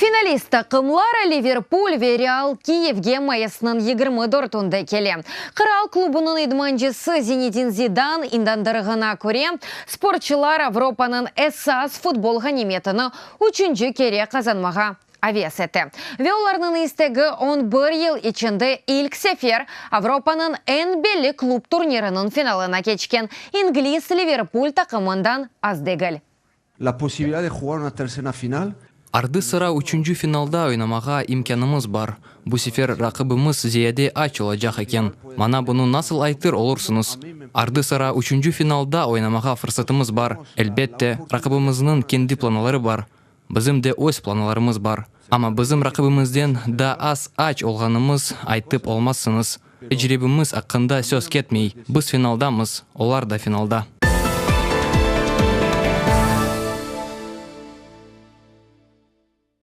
Finalist taqımlar Liverpul ve Real Kiyevge mayısnıñ 24-ünde kele. Qıral klubunıñ idmancısı Zinedin Zidan indandırığına köre, sportçılar Avropanıñ esas futbol ğanimetini üçünci kere qazanmağa aves ete. Ve olarnıñ istegi 11 yıl içinde ilk sefer Avropanıñ eñ belli klub turniriniñ finalına keçken ingliz Liverpul taqımından az degil. La posibilidad de jugar una tercera final. Ardı-sıra üçünci finalda oynamağa imkânımız bar. Bu sefer raqibimiz ziyade aç olacaq eken. Maña bunı nasıl aytır olursıñız? Ardı-sıra üçünci finalda oynamağa fırsatımız bar. Elbette, raqibimizniñ kendi planları bar. Bizim de öz planlarımız bar. Amma bizim raqibimizden daa az aç olğanımız aytıp olmazsıñız. Tecribemiz aqqında söz ketmey. Biz finaldamız, olar da finalda.